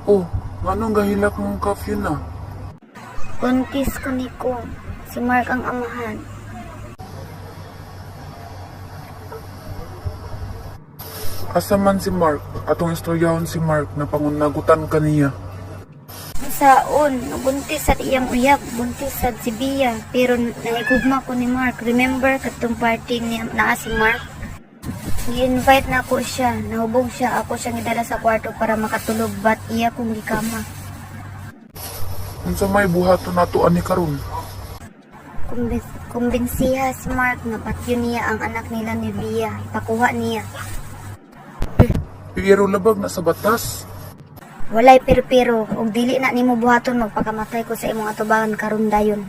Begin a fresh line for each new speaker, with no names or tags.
Oh, nganong gahilak mong ka, Fiona?
Buntis ko niko. Si Mark ang amahan.
Asa man si Mark? Atong istoryahon si Mark na pangunagutan kaniya.
Saon, nabuntis sa iyang uyab, buntis sa si Bia, pero nahigugma ko ni Mark. Remember katong party niya naa si Mark? Gi-invite na ako siya, nahubog siya, ako siyang gidala sa kwarto para makatulog, but iya kong gikama.
Unsa may buhaton nato ani karon?
Kumbinsiha si Mark nga patyon niya ang anak nila ni Bia, ipakuha niya.
Pero labag na sa batas.
Walay pero-pero, ug dili na nimo buhaton, magpakamatay ko sa imong atubangan karon dayon.